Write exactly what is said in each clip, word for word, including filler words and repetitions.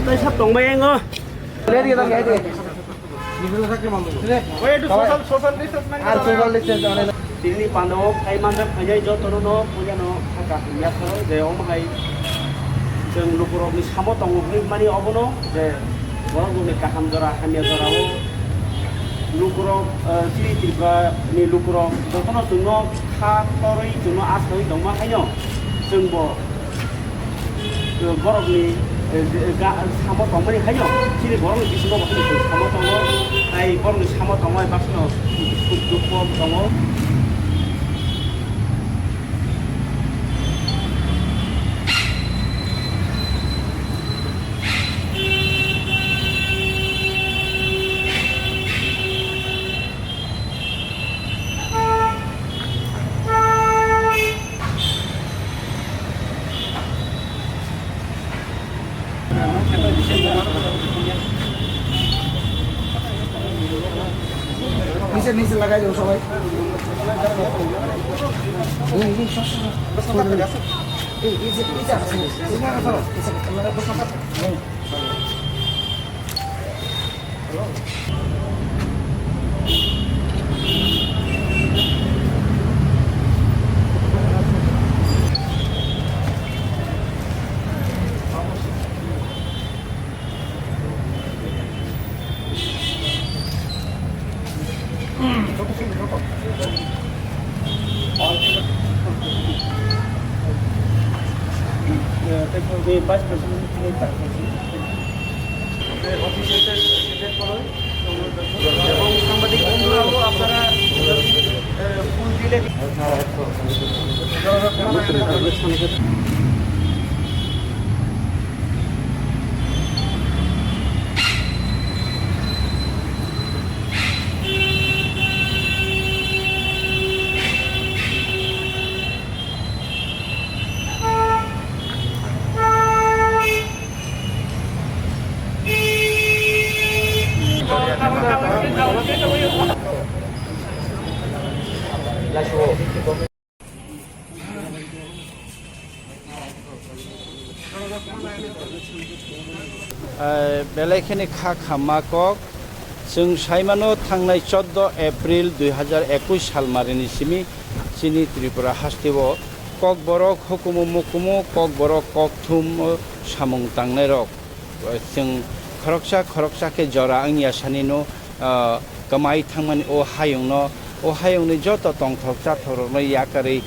Tei sab tongbai yango. Ready, ready, ready. Social, social distance nang. Ar social distance, tini pandao phai manjak phainai jotono no puja no hakha hamya kho je om hai chwng lukurok ni samo tongo hwnwi mani obono je borok ni kaham jora hamya jora o lukurok, eh, chini Tripura ni lukurok jotono chwngno kha torwi chwngno asoi tongma haino chwngbo borokni, eh, ga-, samo tongmani haino, chini borokni bisingo bo haino samo tongo, tai borokni samo tongo, bai baksa no suk dukho tongo. নিচে, নিচে লাগাই দেবো সবাই। এই, এই, সব, সব, সব। এই, এই যে, এই যে আছে, এই যে আছে, এই যে আছে। Vice President, এবং সাংবাদিক বন্ধুরাও আপনারা যদি, আহ, ফুল দিলে Eh, belai kheno kha khamma kok. Chwng sai mano, thangnai chordo April dui hajar ekush salmarini simi chini Tripura hasteo Kokborok hukumu mukumu, Kokborok kokthum samung tangnairok. Chwng khoroksa khoroksa khe jora wngya sanino, ah, kwmai thangmani o hayungno, o hayungni joto tongthok chathokrokno yakarwi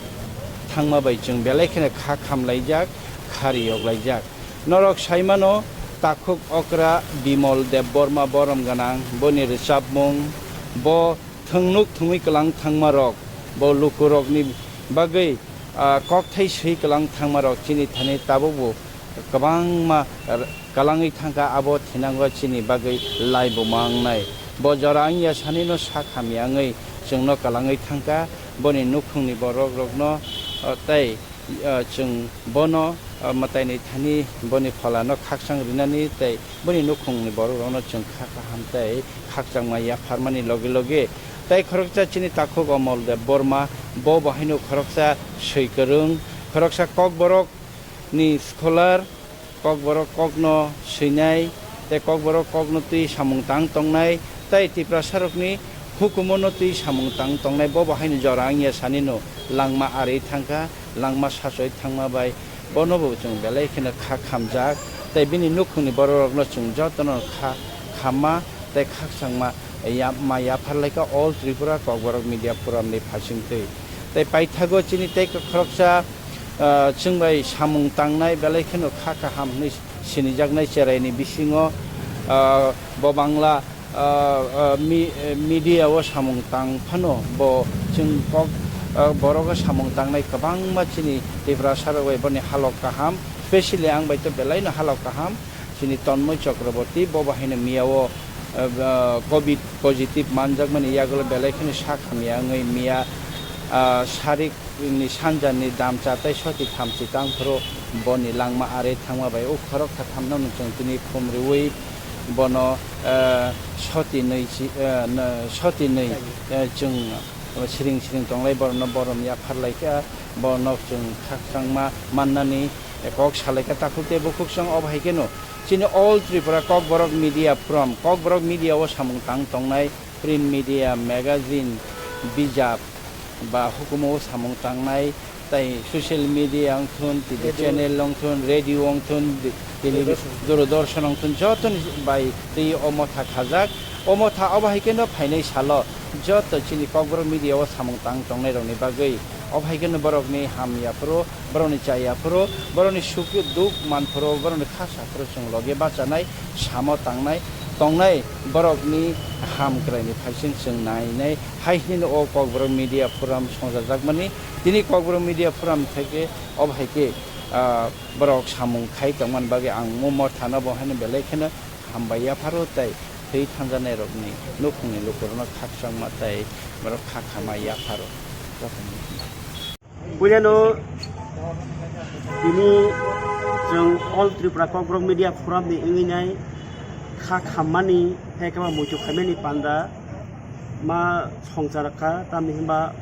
thangma bai chwng belai kheno kha khamlaijak, kha riyok laijak. Norok sai mano, takhuk okra Bimol Debbarma borom gwnang, boni rwchapmung, bo thwngnuk thwngwi kwlang thangmarok, bo lukurokni bagwi, ah, kokthai swi kwlang thangmarok chini thani tabukbo kwbangma r-, kwlangwi thangkha, abo thinango chini bagwi laibuma wngnai. Bo jora wngya sanino sak hamya wngwi chwngno kwlangwi thangkha, boni nukhungni borokrokno, ah, tei, ah, chwng bono, ah, mwtaini thani boni pholano khakchang rinani tei boni nukhungni borokrokno chwng kha kaham tei khakchangma yapharmani loge loge tei khoroksa chini takhuk Omol Debbarma, bo bo haino khoroksa swi kwrwng, khoroksa Kokborok ni scholar, Kokborok kokno swinai tei Kokborok kokno twi samung tang tongnai tei Tiprasarokni hukumono twi samung tang tongnai, bo bo haino jora wngya sanino langma arwi thangkha, langma sachoi thangma bai bono bo chwng belai kheno kha khamjak tei bini nukhungni borokrokno chwng jotono kha khamma tei khakchangma yapma yaphar laikha All Tripura Kokborok Media Forum ni phaisingtwi. Tei paithago chini tei khoroksa, ah, chwng bai samung tangnai belai kheno kha kaham hwnwi sinijaknai cheraini bisingo, ah, bo Bangla, ah, ah, mi-, media o samung tang phano bo chwng kok, ah, borogo samung tangnai kwbangma chini Tiprasarok bai boni halok kaham, specially ang bai to belaino halok kaham. Tini Tanmoi Chakraborty, bo bahaino miyao, ah, ah, covid positive manjakmani yagulo belai kheno sak hamya wngwi miya, ah, sarik ni sanjani damcha tei soti thamchi tangphuru boni langma are thangma bai o khorok khathamno nwng chwng tini khum rwui bono, ah, soti nwi si, ah, na-, soti nwi, ah, chwng siring siring tonglai borokno borom yaphar laikha, borokno chwng khakchangma mannani kok salaikha takhuk tei bukhuk song. Obo hai kheno chini All Tripura Kokborok Media Forum, Kokborok media o samung tang tongnai, print media, magazine, bijap ba hukumu o samung tangnai, tai social media wngthun, T V channel wngthun, radio wngthun, television, Doordarshan wngthun, jotoni bai twi o motha khajak. O motha obo hai kheno phainai salo joto chini Kokborok media o samung tang tongnai rokni bagwi obo hai kheno borokni hamya phuru, borokni chaya phuru, borokni suk duk man phuru, borokni kha sa phuru chwng loge bachanai, samo tangnai, tongnai borokni hamkraini phaising chwng nainai. Hai hwnwi o Kokborok Media Forum songchajakmani. Tini Kokborok Media Forum theke obo hai khe, ah, borok samung khai tongmani bagwi ang mo mothano bo haino belai kheno hambai yapharo tei thwi thanjanai rokni nukhungni lukurokno khakchangma tei borok kha khama yapharo. Jotono. Puilano tini chwng All Tripura Kokborok Media Forum ni wngwi nai kha khammani, hai khe ma muitu khaimani panda ma songchar kha, tamni hinba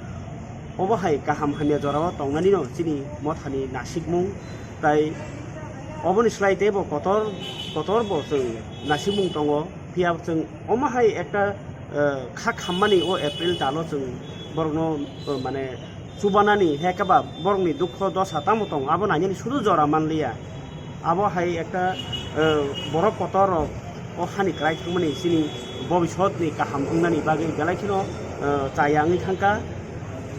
obo hai kaham hamya jorao tongnani no chini mothani nasikmung, tai oboni slai teibo kotor kotor bo chwng nasikmung tongo, phiya chwng omo hai ekta, eh, kha khammani o April talo chwng borokno, eh, mane chubanani, hai khe ba borokni dukho dosa tamo tong, abo nainani sudu jora manliya. Abo hai ekta, eh, borok kotor rok o hani kwlai thangmani chini bobiswt ni kaham wngnani bagwi belai kheno, eh, chaya wngwi thangkha.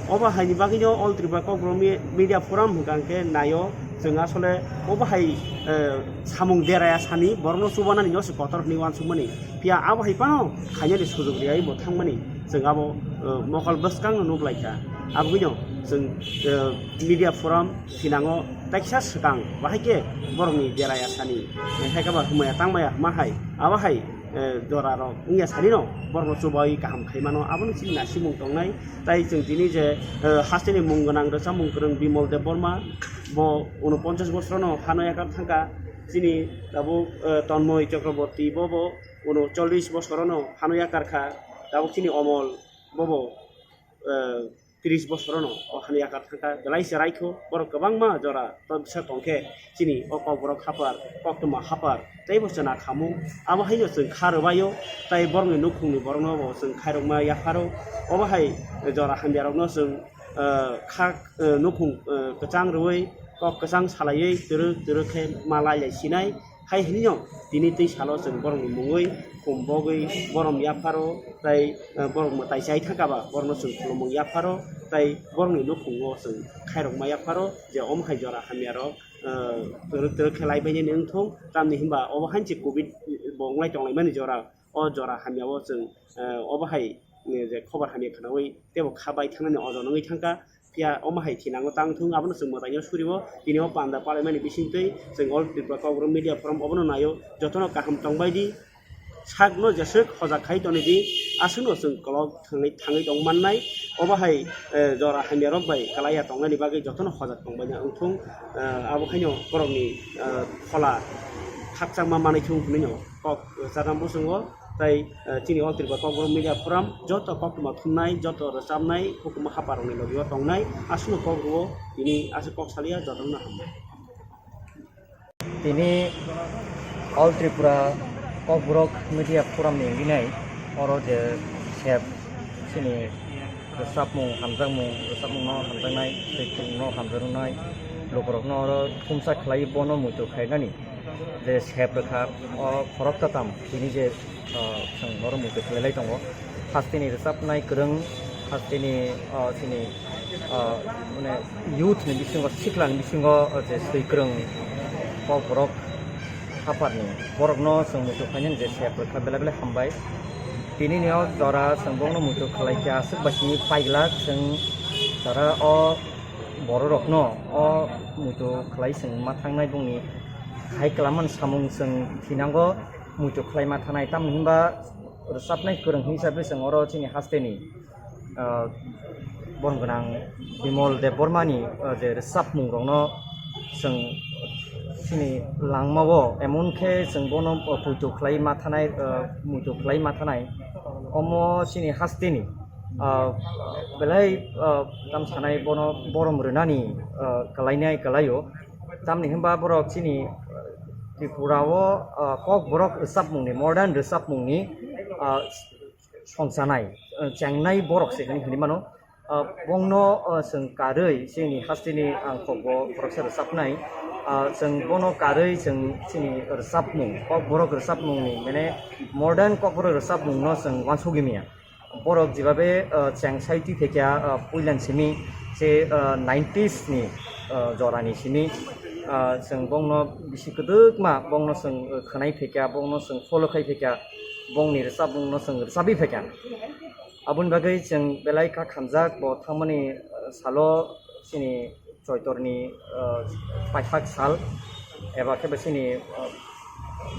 Obo haini bagwino All Tripura Kokborok Mi-, Media Forum hwnkha hwnkhe naio chwng asole obo hai, eh, samung deraya sani borokno chubanani no se kotor hwnwi uansukmani. Phiya abo hai phano khainani sujuk riyai bo thangmani chwng abo, eh, mokol bwskangno nuk lai kha. Aboni chwng, eh, media forum thinango taisa swkang bahai khe borokni deraya sani, hai khe ba hwmaya tangmaya hwma hai abo hai, eh, jora rok wngya sani no borokno chubai kaham khai mano, aboni chini nasimung tongnai. Tai chwng tini je, eh, hasteni mung gwnang rwchapmung kwrwng Bimal Debbarma, bo unoponchas bosorono hano yakar thangkha. Chini tabuk, eh, Tanmoi Chakraborty bo bo unocholish bosorono hano yakar kha. Tabuk chini Omol bo bo, eh, tris bosorono o hano yakar thangkha. Belai se raikho borok kwbangma jora tobisa tongkhe chini o Kokborok hapar, koktwma hapar teibo chwna khamung. Abo haino chwng kha rwbaio, tai borokni nukhungni borokno bo chwng khairokma yapharo. Obo hai jora hamyarokno chwng, eh, kha, eh, nukhung, eh, kwchang rwui, kok kwchang salaiwi twrwk twrwk khe ma lai lai sinai. Hai hinino tini twi salo chwng borokni mungwi khum bogwi borom yapharo, tai, eh, borok mwtai chai thangkha ba borokno chwng khulumung yapharo, tai borokni nukhungo chwng khairokma yapharo je omo hai jora hamyarok, eh, twrwk twrwk khe lai bainani wngthung, tamni hinba obo hai se covid bo wnglai tonglaimani jora, o jora hamyao chwng, eh, obo hai, eh, je khobor hamya khwnaui teibo kha bai thangnani ojon wngwi thangkha. Phiya omo hai thinango tang thung, abono chwng mwtaino suriwo. Tini o panda palaimani bisingtwi chwng All Tripura Kokborok Media Forum obono naio, jotono kaham tongbai di, sakno jeswk hojak khai toni di, aswkno chwng kolok thangwi, thangwi tong mannai. Obo hai, eh, jora hamya rok bai kwlaiya tongnani bagwi jotono hojak tongbaina wngthung. Eh, abo haino borokni, eh, phola khakchangma manwi thung hwnwi no kok rwchapna muchungo. Tai, eh, chini o Tripura Kokborok Media Forum joto koktwma thumnai, joto rwchapnai, hukumu haparokni logi o tongnai, aswkno kok rwo, tini aswk kok salia, jotono hambai. Tini All Tripura Kokborok Media Forum ni wngwi nai, oro je sep chini rwchapmung, hamjakmung, rwchapmungno hamjaknai, tei khulumungno hamjaknai, lukurokno oro thumsa khlai bono muitu khlainani je sep rwkha, o khorok tatam tini je, ah, chwng oro muitu khlailai tongo. Hasteni rwchapnai kwrwng, hasteni, ah, chini, ah, mane youth ni bisingo, sikla ni bisingo, ah, je swi kwrwng kokborok haparni borokno chwng muitu khlainani je sep rwkha, belai belai hambai. Tini ni o jora chwng bongno muitu khlai kha, aswk bai simi pailak chwng jora o bororokno o muitu khlai chwng ma thangnai bongni Hai kwlamani samung chwng thinango, muitu khlaima thanai, tamni hinba rwchapnai kwrwng hisabe chwng oro chini hasteni, ah, borok gwnang Bimal Debbarmani, ah, je rwchapmung rokno chwng chini langmao, emon khe chwng bono, ah, puitu khlai ma thanai, ah, muitu khlai ma thanai, omo chini hasteni, ah, belai, ah, tam sanai bono borom rwnani, ah, kwlainai kwlaio. Tamni hinba borok chini Tripura o, ah, kokborok rwchapmungni, modern rwchapmungni, ah, songchanai, ah, chengnai borok se hinwi hinwi mano. Ah, bongno, ah, chwng karwi chini hasteni ang kokbo khoroksa rwchapnai. Ah, chwng bono karwi chwng chini rwchapmung, kokborok rwchapmungni, mane modern kokborok rwchapmungno chwng uansugwi manya. Borok jebabe, ah, cheng sai twi phaikha, ah, puilan simi, se, ah, nineties ni, ah, jorani simi, ah, chwng bongno bisi kwdwkma, bongno chwng, ah, khwnai phaikha, bongno chwng follow khai phaikha, bongni rwchapmungno chwng rwchapwi phaikha. Aboni bagwi chwng belai kha khamjak, bo thangmani, ah, salo chini Choitorni, ah, paithak sal, eba khe bo chini, ah,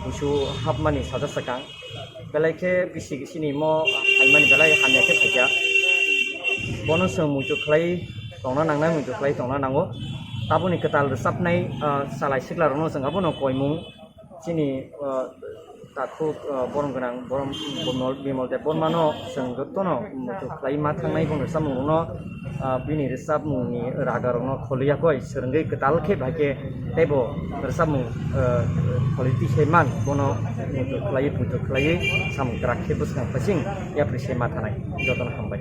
busu hapmani sajak swkang. Belai khe bisi chini mo phaimani belai hamya khe phaikha. Bono chwng muitu khlai tongna nangnai, muitu khlai tongna nango. Taboni kwtal rwchapnai, ah, chalai siklarokno chwng abono koimung. Chini, ah, takhuk, ah, borom gwnang, borom Bimal, Bimal Debbarmano chwng jotono muitu khlai ma thangnai boni rwchapmungrokno, ah, bini rwchapmungni ragarokno kholiya koi swrwngwi kwtal khe bahai khe teibo rwchapmung, ah, kholi twi se man bono muitu khlaiwi puitu khlaiwi samung kwrak khe bwskang phaising yapri se ma thanai. Jotono hambai.